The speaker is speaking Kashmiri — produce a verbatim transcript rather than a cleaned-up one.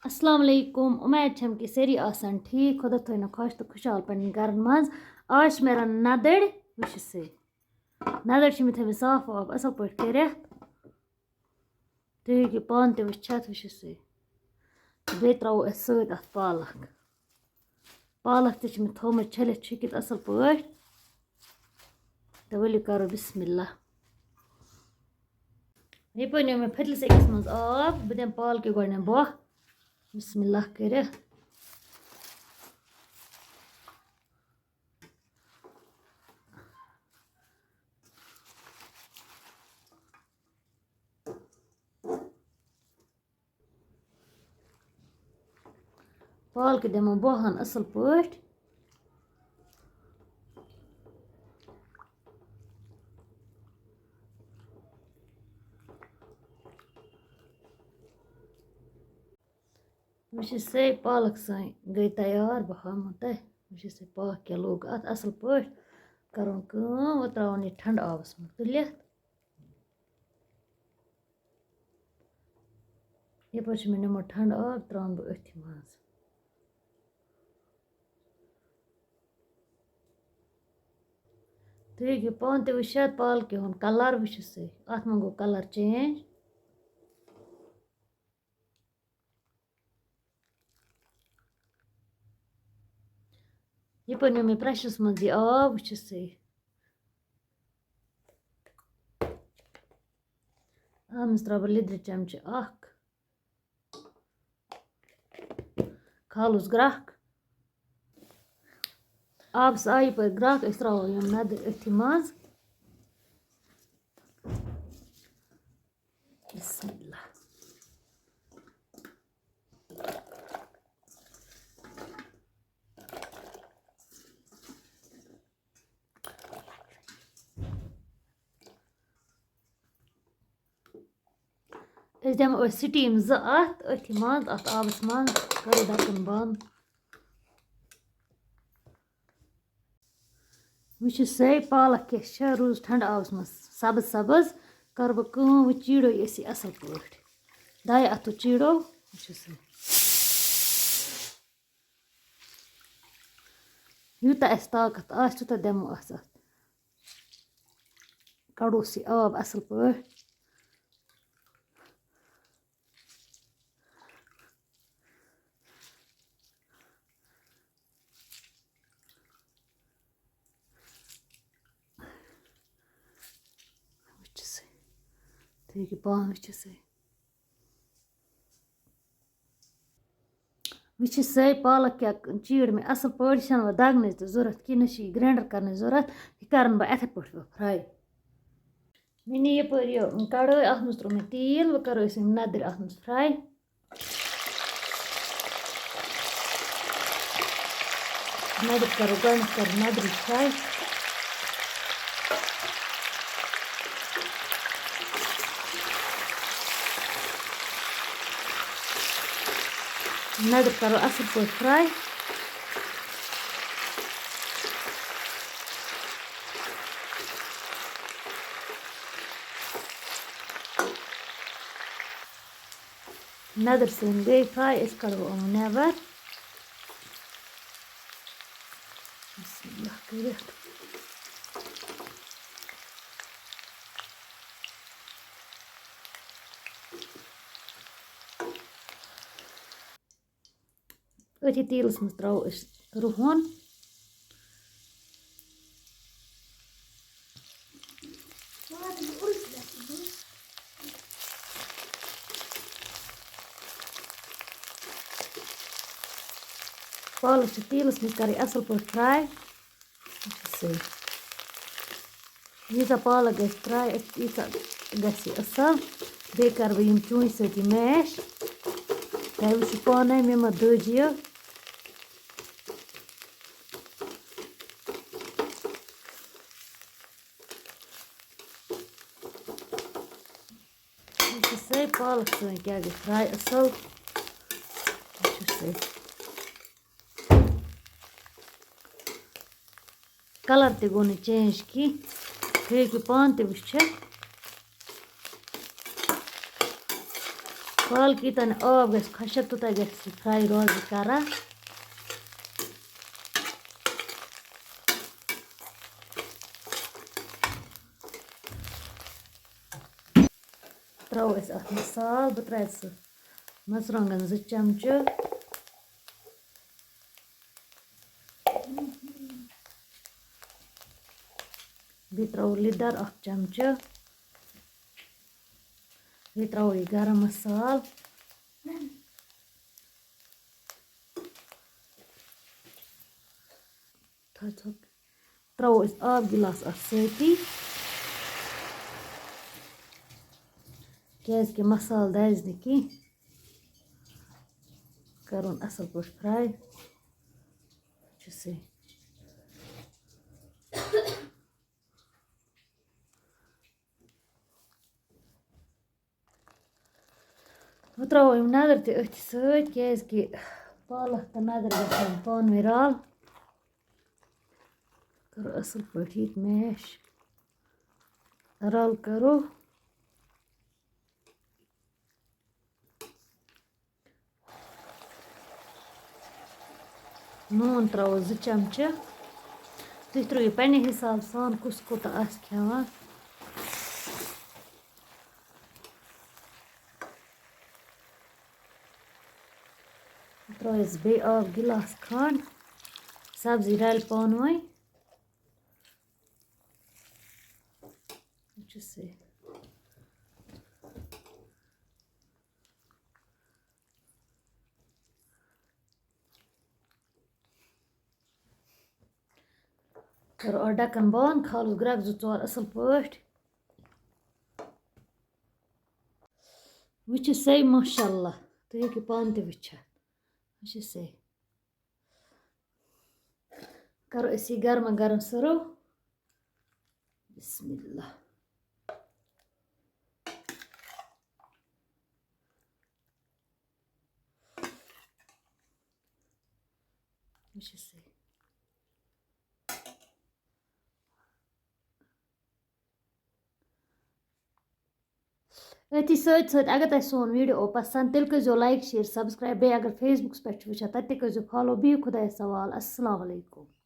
السلام علیکم، اُمید چھم کہِ سٲری آسن ٹھیٖک، خۄدا تھٲینو خۄش تہٕ خۄشحال پننٮ۪ن گرن منٛز۔ آز چھِ مےٚ رَنٕنۍ ندٕرۍ، وٕچھِو سا۔ ندٕرۍ چھِ مےٚ تھٲومٕتۍ صاف واف اَصٕل پٲٹھۍ کٔرِتھ۔ تُہۍ ہیٚکِو پانہٕ تہِ وٕچھِتھ، وٕچھِو سا۔ تہٕ بیٚیہِ ترٛاوو أسۍ سۭتۍ اَتھ پالک۔ پالک تہِ چھِ مےٚ تھوٚومُت چھٔلِتھ چھُکِتھ اَصٕل پٲٹھۍ۔ تہٕ ؤلِو کَرو بسم اللہ۔ یَپٲرۍ نیوٗ مےٚ پھٔتلِس أکِس منٛز آب، بہٕ دِمہٕ پالکہِ گۄڈٕنٮ۪تھ بۄہ۔ بسم اللہ کٔرِتھ۔ پالکہِ دِمو بۄہَن اَصٕل پٲٹھۍ۔ وٕچھِو سا، پالک سٲنۍ گٔے تیار، بہٕ ہاومو تۄہہِ۔ وٕچھِو سا، پاکھ کیٛاہ لوٚگ اَتھ اَصٕل پٲٹھۍ۔ کَرُن کٲم، وۄنۍ ترٛاوُن یہِ ٹھنٛڈٕ آبَس منٛز تُلِتھ۔ یَپٲرۍ چھُ مےٚ نیوٗمُت ٹھنٛڈٕ آب، ترٛاوَن بہٕ أتھۍ منٛز۔ تُہۍ ہیٚکِو پانہٕ تہِ وٕچھِتھ، پالکہِ ہُنٛد colour وٕچھِو سا، اَتھ منٛز گوٚو colour change۔ یَپٲرۍ نیوٗ مےٚ پرٛٮ۪شرَس منٛز یہِ آب، وٕچھِو سا۔ اَتھ منٛز ترٛاوٕ بہٕ لیٚدرِ چمچہٕ اَکھ۔ کھالُس گرٛٮ۪کھ۔ آبَس آیہِ یَپٲرۍ گرٛٮ۪کھ، أسۍ ترٛاوو یِم ندٕرۍ أتھی منٛز۔ بسم اللہ۔ أسۍ دِمو أسۍ steam زٕ اَتھ، أتھی منٛز، اَتھ آبَس منٛز، کَرو ڈَکَن بنٛد۔ وٕچھِو سا، پالک کیٛاہ چھےٚ، روٗز ٹھنٛڈٕ آبَس منٛز سَبٕز سَبٕز۔ کَرٕ بہٕ کٲم، وۄنۍ چیٖرو أسۍ یہِ اَصٕل پٲٹھۍ۔ دَیہِ اَتھو چیٖرو، وٕچھِو سا۔ یوٗتاہ اَسہِ طاقت آسہِ، تیوٗتاہ دِمو اَتھ اَتھ۔ کَڑوس یہِ آب اَصٕل پٲٹھۍ۔ وٕچھِو سا، تُہۍ ہیٚکِو پانہٕ وٕچھِتھ سا۔ وٕچھِو سا، پالک کیٛاہ چیٖر مےٚ اَصٕل پٲٹھۍ، یہِ چھَنہٕ وۄنۍ دَگنٕچ تہِ ضوٚرَتھ کینٛہہ، نہ چھِ یہِ grinder کَرنٕچ ضوٚرَتھ، یہِ کَرَن بہٕ یِتھَے پٲٹھۍ وۄنۍ fry۔ مےٚ نی یَپٲرۍ یہِ کَڑٲے، اَتھ منٛز ترٛوو مےٚ تیٖل، وۄنۍ کَرو أسۍ یِم نَدٕرۍ اَتھ منٛز fry۔ نَدٕرۍ کَرو گۄڈٕنٮ۪تھ، کَرو نَدٕرۍ fry۔ نَدٕرۍ کَرو اَصٕل پٲٹھۍ fry۔ نَدٕرۍ سٲنۍ گٔے fry، أسۍ کَڑو یِم نٮ۪بَر۔ بسم اللہ کٔرِتھ۔ أتھی تیٖلَس منٛز ترٛاوو أسۍ رُہَن۔ پالک چھِ تیٖلَس منٛز کَرٕنۍ اَصٕل پٲٹھۍ fry۔ ییٖژاہ پالک گژھِ fry، ییٖژاہ گژھِ یہِ اَصٕل۔ بیٚیہِ کَرٕ بہٕ یِم چونچہِ سۭتۍ یہِ mash۔ تۄہہِ وٕچھِو پانَے، مےٚ ما دٔج یہِ۔ یہِ چھِ سٲرٕے پالک سٲنۍ کیٛاہ گٔے fry اَصٕل۔ یہِ چھِ سٲرٕے۔ Colour تہِ گوٚو نہٕ change کینٛہہ۔ تُہۍ ہیٚکِو پانہٕ تہِ وٕچھِتھ۔ پالکہِ یوٗتاہ نہٕ آب گژھِ خۄشک، توٗتاہ گژھِ یہِ fry روزٕنۍ کران۔ ترٛاوو أسۍ اَتھ مصالہٕ، بہٕ ترٛاوٕ سُہ مَرژٕوانٛگَن زٕ چمچہٕ۔ بیٚیہِ ترٛاوو لیٚدٕر اَکھ چمچہٕ۔ بیٚیہِ ترٛاوو یہِ گرم مصالہٕ۔ تھوڑا تھوڑا ترٛاوو أسۍ آب گِلاس اَتھ سۭتی، کیٛازِ کہِ مصالہٕ دَزِ نہٕ کینٛہہ۔ کَرُن اَصٕل پٲٹھۍ fry۔ چھُ سُے۔ وۄنۍ ترٛاوو یِم نَدٕرۍ تہِ أتھۍ سۭتۍ، کیٛازِ کہِ پالک تہٕ نَدٕرۍ گژھن پانہٕ ؤنۍ رَل۔ کَرو اَصٕل پٲٹھۍ یہِ تہِ mash۔ رَل کَرو۔ نوٗن ترٛاوو زٕ چمچہٕ۔ تُہۍ ترٛٲیِو پنٛنہِ حساب سان کُس کوٗتاہ آسہِ کھٮ۪وان۔ ترٛٲیِس بیٚیہِ آب گِلاس کھنٛڈ۔ سبزی رَلہِ پانہٕ ؤنۍ۔ یہِ چھُ سُے۔ کَرو اَتھ ڈَکَن بنٛد، کھالوس گرٛٮ۪کھ زٕ ژور اَصٕل پٲٹھۍ۔ وٕچھِو سَے، ماشاء اللہ، تُہۍ ہیٚکِو پانہٕ تہِ وٕچھِتھ۔ وٕچھِو سَے۔ کَرو أسۍ یہِ گرما گرم serve۔ بسم اللہ۔ وٕچھِو سَے۔ أتھی سۭتۍ سۭتۍ اگر تۄہہِ سون video آو پسنٛد، تیٚلہِ کٔرۍزیو like، share، subscribe۔ بیٚیہِ اگر Facebookس پٮ۪ٹھ چھِو وٕچھان، تَتہِ تہِ کٔرۍزیو follow۔ بِہِو خۄدایَس حوال۔ السلام علیکم۔